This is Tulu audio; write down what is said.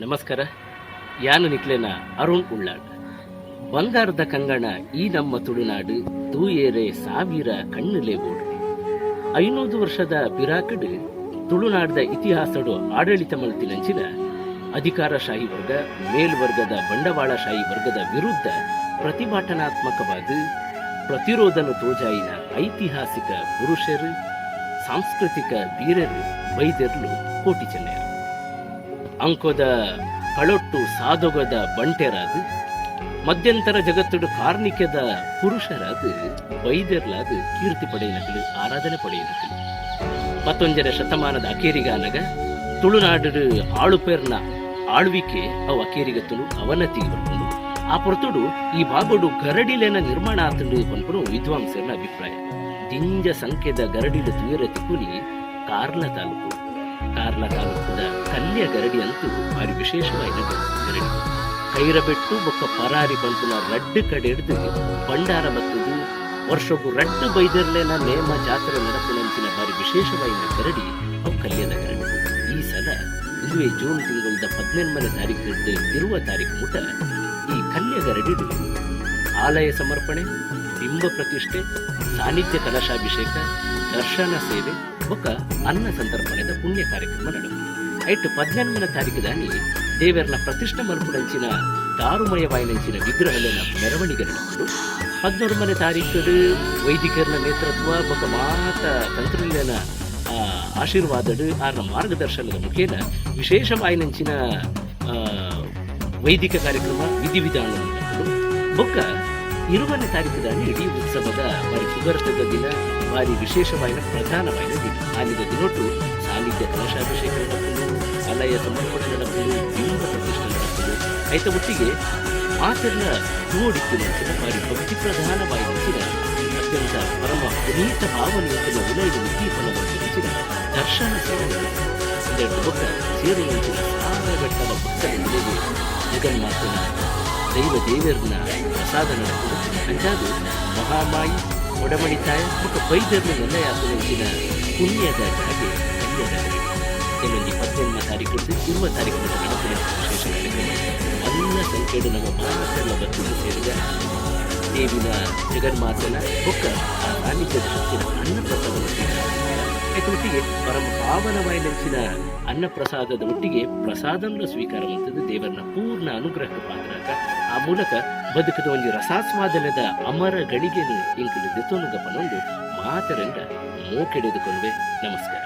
ನಮಸ್ಕಾರ. ಯಾನು ನಿಕ್ಲೆನ ಅರುಣ್ ಉಳ್ಳಾಡ್. ಬಂಗಾರದ ಕಂಗಣ ಈ ನಮ್ಮ ತುಳುನಾಡು, ತೂಯೇರೆ ಸಾವಿರ ಕಣ್ಣುಲೆ ಬೋಡು. 500 ವರ್ಷದ ಪಿರಾಕಡ್ ತುಳುನಾಡ್ದ ಇತಿಹಾಸಡು ಆಡಳಿತ ಮಲ್ತಿನಂಚಿನ ಅಧಿಕಾರಶಾಹಿ ವರ್ಗ, ಮೇಲ್ವರ್ಗದ ಬಂಡವಾಳಶಾಹಿ ವರ್ಗದ ವಿರುದ್ಧ ಪ್ರತಿಭಟನಾತ್ಮಕವಾದ ಪ್ರತಿರೋಧನ ತೋಜಾಯಿನ ಐತಿಹಾಸಿಕ ಪುರುಷರು, ಸಾಂಸ್ಕೃತಿಕ ವೀರರು ಬೈದೆರ್ಲು ಕೋಟಿ ಚೆನ್ನಯರು. ಅಂಕೊದ ಕಳೊಟ್ಟು ಸಾದೊಗದ ಬಂಟೆರಾದ, ಮಧ್ಯಂತರ ಜಗತ್ತುಡು ಕಾರ್ಣಿಕದ ಪುರುಷರಾದ ಬೈದೆರ್ಲಾದ ಕೀರ್ತಿ ಪಡೆಯಿನಕಲು, ಆರಾಧನೆ ಪಡೆಯಿನಕಲು. 19ನೇ ಶತಮಾನದ ಅಕೇರಿಗಾನಗ ತುಳುನಾಡು ಆಳುಪೇರ್ನ ಆಳ್ವಿಕೆ ಅವು ಅಕೇರಿಗತ್ತಲು ಅವನತಿ ಬರ್ಕೊಂಡು ಆ ಪೊರ್ತುಡು ಈ ಭಾಗಡು ಗರಡಿಲೆನ ನಿರ್ಮಾಣ ಆತಂಡು ಪನ್ಪುನು ವಿದ್ವಾಂಸರನ ಅಭಿಪ್ರಾಯ. ದಿಂಜ ಸಂಖ್ಯೆದ ಗರಡಿಲು ತುಯರ ತಿಕುಲಿ ಕಾರ್ಲ ತಾಲೂಕು. ಕಾರ್ಲ ತಾಲೂಕುದ ಕಲ್ಯ ಗರಡಿ ಅಂತೂ ಭಾರಿ ವಿಶೇಷವಾದ ಗರಡಿ. ಕೈರಬೆಟ್ಟು ಬೊಕ್ಕ ಪರಾರಿ ಪನ್ಪುನ ರಡ್ಡು ಕಡೆ ಹಿಡ್ದು ಭಂಡಾರ ಬತ್ತದು ವರ್ಷಗು ರಡ್ಡು ಬೈದರ್ಲೆನ ನೇಮ ಜಾತ್ರೆ ನಡಪುನಂಚಿನ ಭಾರಿ ವಿಶೇಷವಾದ ಗರಡಿ ಅವು ಕಲ್ಯದ ಗರಡಿ. ಈ ಸಲ ಇದುವೇ ಜೂನ್ ತಿಂಗಳದ 18ನೇ ತಾರೀಕು ಹಿಡ್ದು 20 ತಾರೀಕು ಮುಟ ಈ ಕಲ್ಯ ಗರಡಿಡು ಆಲಯ ಸಮರ್ಪಣೆ, ಬಿಂಬ ಪ್ರತಿಷ್ಠೆ, ಸಾನ್ನಿಧ್ಯ ಕಲಶಾಭಿಷೇಕ, ದರ್ಶನ ಸೇವೆ ಬೊಕ್ಕ ಅನ್ನ ಸಂತರ್ಪಣೆದ ಪುಣ್ಯ ಕಾರ್ಯಕ್ರಮ ನಡೆವು. ಐಟ್ 18ನೇ ತಾರೀಕು ದಾನಿ ದೇವರನ ಪ್ರತಿಷ್ಠೆ ಮಲ್ಪುನಂಚಿನ ದಾರುಮಯವಾಯಿನಂಚಿನ ವಿಗ್ರಹಲೆನ ಮೆರವಣಿಗೆ ನಡೆದು, 11ನೇ ತಾರೀಕು ವೈದಿಕರನ ನೇತೃತ್ವ ಬೊಕ್ಕ ಮಾತ ತಂತ್ರಿಲೆನ ಆಶೀರ್ವಾದಡು ಆರ್ನ ಮಾರ್ಗದರ್ಶನದ ಮುಖೇನ ವಿಶೇಷವಾಯಿನಂಚಿನ ವೈದಿಕ ಕಾರ್ಯಕ್ರಮ ವಿಧಿವಿಧಾನ ನಡೆದು, ಬೊಕ್ಕ 20ನೇ ತಾರೀಕು ದಾನಿ ಇಡೀ ಉತ್ಸವದ ಬಾರಿ ಪುಗರ್ತದ ದಿನ, ಬಾರಿ ವಿಶೇಷವಾಯಿನ ಪ್ರಧಾನವಾಯಿನ ದಿನ. ಆನಿದ ದಿನೊಟ್ಟು ಸಾನ್ನಿಧ್ಯ ಕಲಶಾಭಿಷೇಕ ನಡಪುಂಡು, ಆಲಯ ಸಮರ್ಪಣೆ ನಡಪುಂಡು, ಬಿಂಬ ಪ್ರತಿಷ್ಠೆ ನಡಪುಂಡು. ಐತ ಒಟ್ಟಿಗೆ ಮಾತೆರ್ನ ತೋಡಿತ್ತಿನಂಚಿನ ಬಾರಿ ಭಕ್ತಿ ಪ್ರಧಾನವಾಯಿನಂಚಿನ ಅತ್ಯಂತ ಪರಮ ಪುನೀತ ಭಾವನೆಯಂಚಿನ ಉಲೈಡು ಉದ್ದೀಪನ ಮಂಚಿನ ದರ್ಶನ ಸೇವೆ ನಡಪುಂಡು. ಒಂದೆರಡು ಬೊಕ್ಕ ಸೇರುನಂಚಿನ ಸಾವಿರಗಟ್ಟಲ ಭಕ್ತರ ನಿಲೆಗೆ ಜಗನ್ಮಾತನ ದೈವ ದೇವರನ್ನ ಪ್ರಸಾದ ನಡಪುಂಡು. ಅಂಚಾದು ಮಹಾಮಾಯಿ, ಒಡಮಣಿತಾಯ ಬೊಕ್ಕ ಬೈದರ್ನ ನೆಲೆಯಾತುನಂಚಿನ ಪುಣ್ಯದ ಜಾಗೆ ಕಲ್ಯದ ಗರಡಿ. ಕೆಲವೊಂದು 18ನೇ ತಾರೀಕು 20 ತಾರೀಕು ಮಟ್ಟ ನಡಪುನ ವಿಶೇಷ ಕಾರ್ಯಕ್ರಮ. ಮಲ್ಲ ಸಂಖ್ಯೆಡು ನಮ್ಮ ಮಾತೆಲ್ಲ ಬತ್ತಿನ ಸೇರಿದ ದೇವಿನ ಜಗನ್ಮಾತನ ಬೊಕ್ಕ ಆ ಸಾನ್ನಿಧ್ಯದ ಶಕ್ತಿನ ಅನ್ನಪ್ರಸಾದವನ್ನು ಸ್ವೀಕಾರ. ಒಟ್ಟಿಗೆ ಪರಮ ಪಾವನವಾಯಿನಂಚಿನ ಅನ್ನಪ್ರಸಾದದ ಒಟ್ಟಿಗೆ ಪ್ರಸಾದವನ್ನು ಸ್ವೀಕಾರ ಮಂತದ್ದು ದೇವರನ್ನ ಪೂರ್ಣ ಅನುಗ್ರಹಕ್ಕೆ ಪಾತ್ರ. ಆ ಮೂಲಕ ಬದುಕದ ಒಂದು ರಸಾಸ್ವಾದನದ ಅಮರ ಗಳಿಗೆನು ಇಂಕಲು ದೆತೊನುಗಪ್ಪನೊಂದು ಮಾತರೆಂಡ ಮೋಕೆಡೆದುಕೊಳ್ಳುವೆ. ನಮಸ್ಕಾರ.